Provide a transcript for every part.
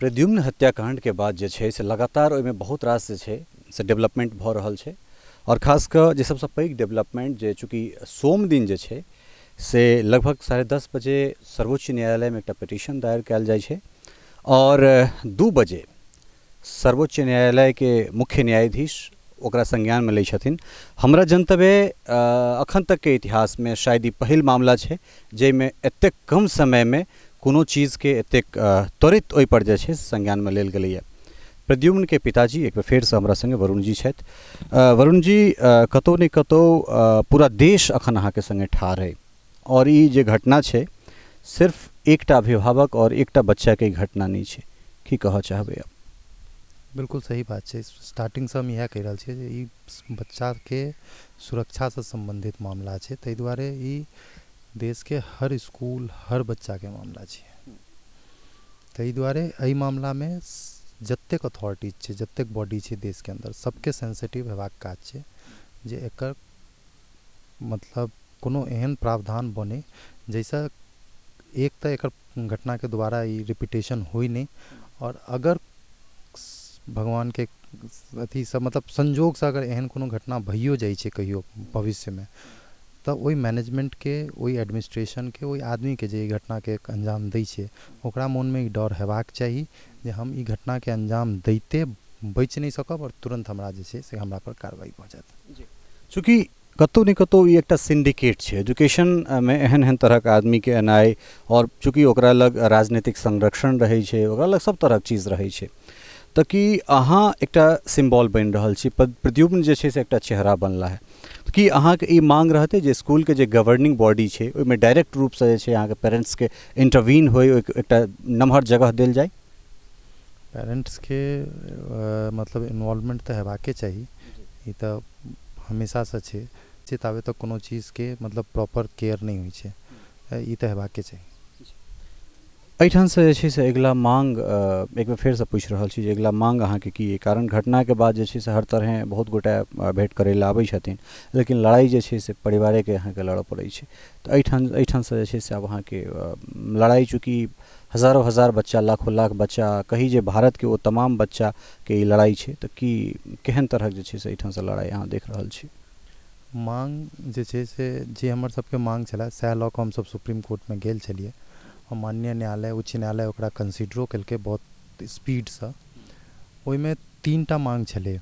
प्रद्युम्न हत्याकांडके बाद जे छै से लगातार ओहिमे बहुत रास जे छै से डेवलपमेंट भऽ रहल छै। आओर खास कऽ जे सबसँ पैघ डेवलपमेंट जे चूँकि सोम दिन जे छै से लगभग 10:30 बजे सर्वोच्च न्यायालयमे एकटा पिटीशन दायर कयल जाइ छै आओर 2 बजे सर्वोच्च न्यायालयके मुख्य न्यायाधीश ओकरा संज्ञानमे लै छथिन। हमरा जनतबे अखन तकके इतिहासमे शायद ई पहिल मामला छै जाहिमे एतेक कम समयमे कोनो चीजके एतेक त्वरित ओहिपर जे छै संज्ञानमे लेल गेलैए। प्रद्युम्नके पिताजी एक बेर फेरसँ हमरा सङ्गे वरुण जी छथि। वरुण जी, कतहु ने कतहु पूरा देश अखन अहाँके सङ्गे ठाढ़ अइ आओर ई जे घटना छै सिर्फ एकटा अभिभावक आओर एकटा बच्चाके घटना नहि छै, की कहऽ चाहबै आप? बिल्कुल सही बात छै। स्टार्टिंगसँ हम इएह कहि रहल छियै जे ई बच्चाके सुरक्षासँ सम्बन्धित मामला छै, ताहि दुआरे ई देशके हर स्कूल हर बच्चाके मामला छै। ताहि दुआरे एहि मामलामे जतेक अथॉरिटीज छै, जतेक बॉडी छै देशके अन्दर, सबके सेंसिटिव हेबाक काज छै जे एकर मतलब कोनो एहन प्रावधान बने जाहिसँ एक तऽ एकर घटनाके दोबारा ई रिपीटेशन होइ नहि, आओर अगर भगवानके अथीसँ मतलब संजोगसँ अगर एहन कोनो घटना भइयो जाइ छै कहियो भविष्यमे, तऽ ओहि मैनेजमेंटके, ओहि एडमिनिस्ट्रेशनके, ओहि आदमीके जे ई घटनाके अंजाम दै छै ओकरा मोनमे ई डर हेबाक चाही जे हम ई घटनाके अंजाम दैते बचि नहि सकब आओर तुरन्त हमरा जे छै से हमरा पर कार्रवाई भऽ जायत। चूँकि कतहु ने कतहु ई एकटा सिंडिकेट छै एजुकेशनमे, एहन एहन तरहक आदमीके एनाइ, आओर चूँकि ओकरा लग राजनीतिक संरक्षण रहै छै, ओकरा लग सब तरहक चीज रहै छै, तऽ की अहाँ एकटा सिम्बॉल बनि रहल छी, प्रद्युम्न जे छै से एकटा चेहरा बनला है, तऽ की अहाँके ई मांग रहतै जे स्कूलके जे गवर्निंग बॉडी छै ओहिमे डायरेक्ट रूपसँ जे छै अहाँके पेरेंट्सके इंटरवीन होइ, ओहि एकटा नमहर जगह देल जाय? पेरेंट्सके मतलब इन्वॉल्वमेंट तऽ हेबाके चाही, ई तऽ हमेशासँ छै जे ताबे तक कोनो चीजके मतलब प्रॉपर केयर नहि होइ छै, ई तऽ हेबाके चाही। एहिठामसँ जे छै से अगिला मांग एक बेर फेरसँ पूछि रहल छी जे अगिला मांग अहाँके की अइ? कारण घटनाके बाद जे छै से हर तरहे बहुत गोटे भेँट करै लए आबै छथिन, लेकिन लड़ाइ जे छै से परिवारेके अहाँके लड़ऽ पड़ै छै, तऽ एहिठामसँ जे छै से आब अहाँके लड़ाइ चूँकि हजारो हजार बच्चा, लाखो लाख बच्चा, कही जे भारतके ओ तमाम बच्चाके ई लड़ाइ छै, तऽ की केहन तरहक जे छै से एहिठामसँ लड़ाइ अहाँ देख रहल छी? मांग जे छै से जे हमर सबके मांग छलै सएह लऽ कऽ हमसब सुप्रीम कोर्टमे गेल छलियै। माननीय न्यायालय, उच्च न्यायालय ओकरा कंसीडरो केलकै बहुत स्पीडसँ। ओहिमे 3टा मांग छलै।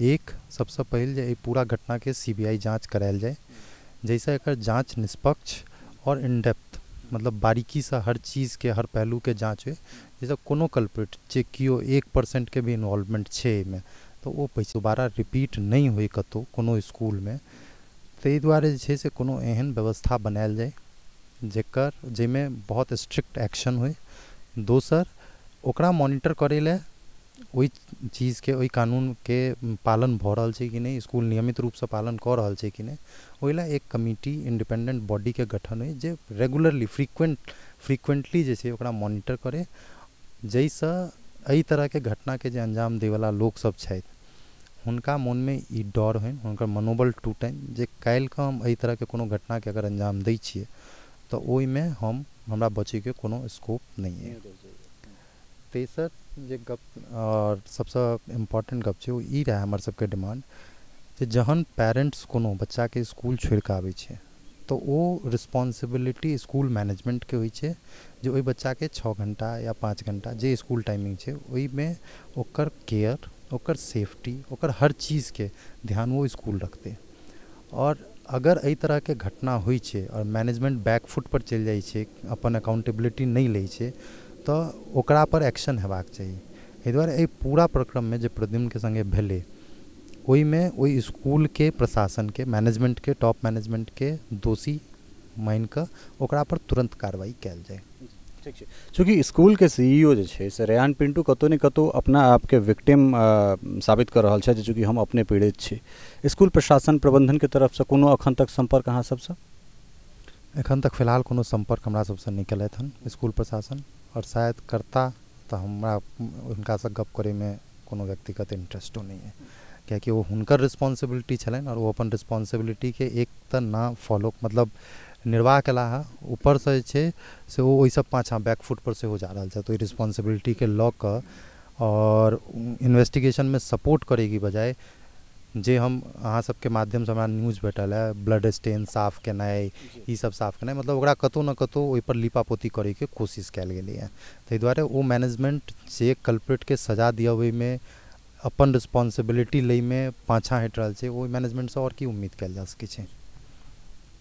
एक, सबसँ पहिल जे एहि पूरा घटनाके CBI जाँच करायल जाय, जाहिसँ एकर जाँच निष्पक्ष आओर इनडेप्थ मतलब बारीकीसँ हर चीजके हर पहलूके जाँच होइ, जाहिसँ कोनो कल्प्रिट जे केओ 1% के भी इन्वॉल्वमेंट छै एहिमे तऽ ओ दोबारा रिपीट नहि होइ कतहु कोनो स्कूलमे। ताहि दुआरे जे छै से कोनो एहन व्यवस्था बनायल जाय जेकर जाहिमे बहुत स्ट्रिक्ट एक्शन होइ। दोसर, ओकरा मॉनिटर करै लए ओहि चीजके, ओहि कानूनके पालन भऽ रहल छै कि नहि, स्कूल नियमित रूपसँ पालन कऽ रहल छै कि नहि, ओहि लए एक कमिटी, इंडिपेंडेंट बॉडीके गठन होइ जे रेगुलरली फ्रीक्वेंटली जे छै ओकरा मॉनिटर करै, जाहिसँ एहि तरहके घटनाके जे अंजाम दैवला लोकसब छथि हुनका मोनमे ई डर होइन, हुनकर मनोबल टूटनि जे काल्हिके हम एहि तरहके कोनो घटनाके अगर अंजाम दै छियै तऽ ओहिमे हमरा बचैके कोनो स्कोप नहि अइ। तेसर जे गप आओर सबसँ इम्पोर्टेंट गप छै ओ ई रहै हमर सबके डिमांड जे जहन पेरेंट्स कोनो बच्चाके स्कूल छोड़िकऽ आबै छै तऽ ओ रिस्पॉन्सिबिलिटी स्कूल मैनेजमेंटके होइ छै जे ओहि बच्चाके 6 घण्टा या 5 घण्टा जे स्कूल टाइमिंग छै ओहिमे ओकर केयर, ओकर सेफ्टी, ओकर हर चीजके ध्यान ओ स्कूल रखतै। आओर अगर एहि तरहके घटना होइ छै आओर मैनेजमेंट बैकफुट पर चलि जाइ छै, अपन अकाउंटेबिलिटी नहि लै छै, तऽ ओकरा पर एक्शन हेबाक चाही। एहि दुआरे एहि पूरा प्रक्रममे जे प्रद्युम्नके सङ्गे भेलै ओहिमे ओहि स्कूलके प्रशासनके, मैनेजमेंटके, टॉप मैनेजमेंटके दोषी मानिकऽ ओकरा पर तुरन्त कार्रवाई कयल जाय। ठीक छै। चूँकि स्कूलके CEO जे छै से रेयान पिंटू कतहु ने कतहु अपना आपके विक्टिम साबित कऽ रहल छथि, चूँकि हम अपने पीड़ित छी। स्कूल प्रशासन प्रबंधनके तरफसँ कोनो अखन तक सम्पर्क अहाँ सबसँ? एखन तक फिलहाल कोनो सम्पर्क हमरा सबसँ नहि केलथि हन स्कूल प्रशासन, आओर शायद करता तऽ हमरा हुनकासँ गप करैमे कोनो व्यक्तिगत इंट्रेस्टो नहि अइ, कियाकि ओ हुनकर रिस्पॉन्सिबिलिटी छलनि आओर ओ अपन रिस्पॉन्सिबिलिटीके एक तऽ ना फॉलो मतलब निर्वाह केलाह। ऊपरसँ जे छै से ओ ओहिसँ पाछाँ बैकफुटपर सेहो जा रहल छथि। ओहि रिस्पॉन्सिबिलिटीके लऽ कऽ आओर इन्वेस्टिगेशनमे सपोर्ट करैके बजाय जे हम अहाँ सबके माध्यमसँ हमरा न्यूज भेटल है, ब्लड स्टेन साफ केनाइ, ई सब साफ केनाइ, मतलब ओकरा कतहु ने कतहु ओहिपर लीपापोती करैके कोशिश कयल गेलैए। ताहि दुआरे ओ मैनेजमेंट जे कल्प्रिटके सजा दिअबैमे अपन रिस्पॉन्सिबिलिटी लैमे पाछाँ हटि रहल छै, ओहि मैनेजमेंटसँ आओर की उम्मीद कयल जा सकै छै?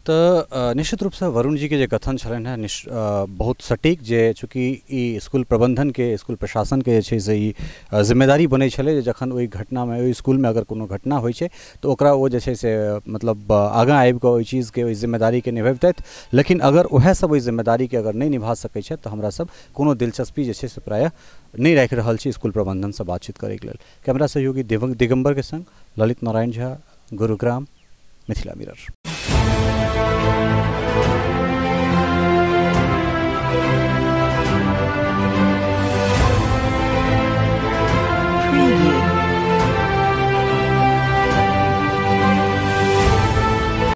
तऽ निश्चित रूपसँ वरुण जीके जे कथन छलनि हेँ बहुत सटीक, जे चूँकि ई स्कूल प्रबंधनके, स्कूल प्रशासनके जे छै से ई जिम्मेदारी बनै छलै जे जखन ओहि घटनामे, ओहि स्कूलमे अगर कोनो घटना होइ छै तऽ ओकरा ओ जे छै से मतलब आगाँ आबिकऽ ओहि चीजके, ओहि जिम्मेदारीके निभबितथि। लेकिन अगर उएह सब ओहि जिम्मेदारीके अगर नहि निभा सकै छथि तऽ हमरा सब कोनो दिलचस्पी जे छै से प्रायः नहि राखि रहल छी स्कूल प्रबंधनसँ बातचीत करैके लेल। कैमरा सहयोगी दिगम्बरके संग ललित नारायण झा, गुरुग्राम, मिथिला मिरर।